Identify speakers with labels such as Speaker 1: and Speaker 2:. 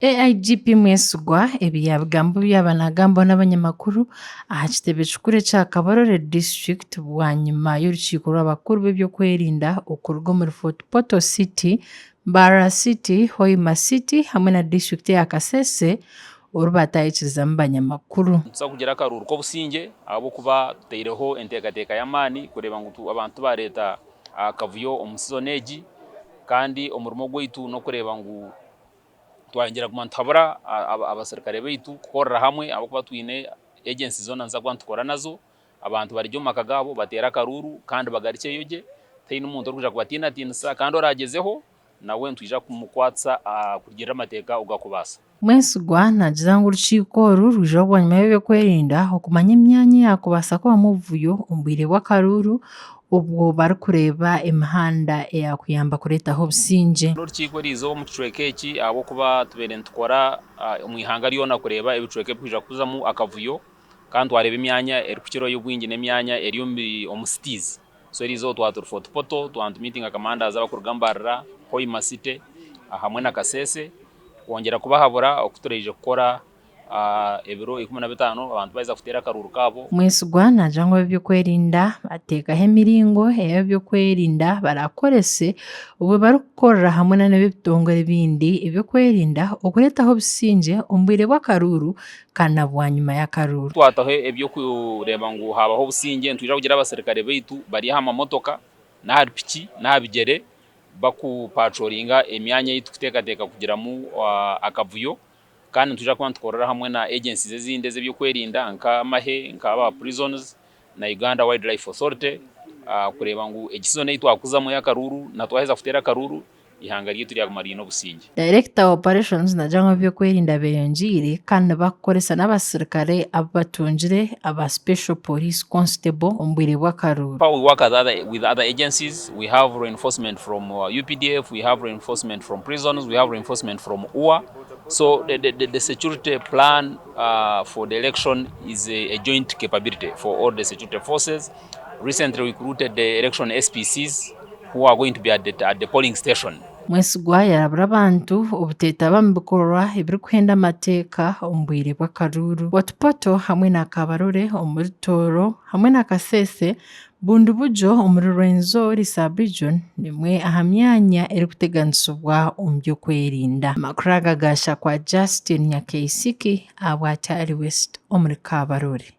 Speaker 1: AIGP Mwesigwa ebi yaabigamba obu yaaba naagambaho n'abanyamakuru aha kitebe kikuru ekya Kabarole District bwanyima y'orukiiko rw'abakuru b'ebyokwerinda okuruga omuri Fort Portal City, Mbarara City, Hoima City hamwe na disiturikiti eya Kasese oru baatayikirizamu banyamakuru.
Speaker 2: Nituza kugira akaruuru k'obusingye ahabw'okuba tutaireho enteekateeka y'amaani kureeba ngu abantu tibaareeta akavuyo omu sizoni egi kandi omurimo gwaitu n'okureeba ngu Twayongyera kuguma nituhabura abaserukare baitu kukorera hamwe ahabw'okuba twine agencies zoona nituza kuba nitukora nazo, abantu barugye omu maka gaabo bateere akaruuru kandi bagarukyeyo gye, tihaine omuntu orikwija kubatiinatiinisa kandi oraagyezeho nawe nitwija kumukwatisa kurugiirira amateeka ogu arikubaasa.
Speaker 1: Mwesigwa naagira ngu orukiiko oru rwijaho bwanyima y'ebyokwerinda okumanya emyanya eyaakubaasa kubamu obuvuyo omu bwire bw'akaruuru obwo barikureeba emihanda eyaakuyamba kureetaho obusingye.
Speaker 2: N'orukiiko eriizooba omu kicweka eki ahabw'okuba tubaire nitukora omu ihanga ryona kureeba ebicweka ebirikwija kuzamu akavuyo kandi twareeba emyanya erikukirayo obwingi n'emyanya eri omu cities. So eriizooba twaba turi Fort Portal twaba nitumiitinga commanders abarikuruga Mbarara, Hoima city hamwe na Kasese kwongyera kubahabura oku turaije kukora ebiro 15 abantu baaheza kuteera akaruuru kaabo.
Speaker 1: Mwesigwa naagira ngu ab'ebyokwerinda bateekaho emiringo ei ab'ebyokwerinda baraakorese obwo barikukorera hamwe n'ab'ebitongore ebindi eby'okwerinda okureetaho obusingye omu bwire bw'akaruuru kandi na bwanyima y'akaruuru.
Speaker 2: Twataho eby'okureeba ngu haabaho obusingye, nitwija kugira abaserukare baitu bari aha mamotoka n'ahari piki n'aha bigyere bakupatrolinga emyanya ei turikuteekateeka kugiramu akavuyo. Kandi nitwija kuba nitukorera hamwe na agencies ezindi ez'ebyokwerinda nk'amahe, nk'aba prisons na Uganda Wildlife Authority kureeba ngu egi season ei twakuzamu ey'akaruuru na twaheza kuteera akaruuru eihanga ryaitu ryaguma riine obusingye.
Speaker 1: Director wa Operations naagira ngu ab'ebyokwerinda beeyongyeire kandi nibakukoresa n'abasirikare abu batungire aba Special Police Constable omu bwire bw'akaruuru.
Speaker 2: We work with other agencies, we have reinforcement from UPDF, we have reinforcement from prisons, we have reinforcement from UA. So the, the, the security plan uh, for the election is a, a joint capability for all the security forces. Recently recruited the election SPCs who are going to be at the, at the polling station.
Speaker 1: Mwesigwa yarabura abantu obuteetaba omu bikorwa ebirikuhenda amateeka omu bwire bw'akaruuru. Fort Portal hamwe na Kabarole omuri Tooro hamwe na Kasese Bundibugyo omuri Rwenzori sub-region nimwe aha myanya erikuteganisibwa omu by'okwerinda. Amakuru aga gaashakwa Justin Nyakeisiki ahabwa Tari West omuri Kabarole.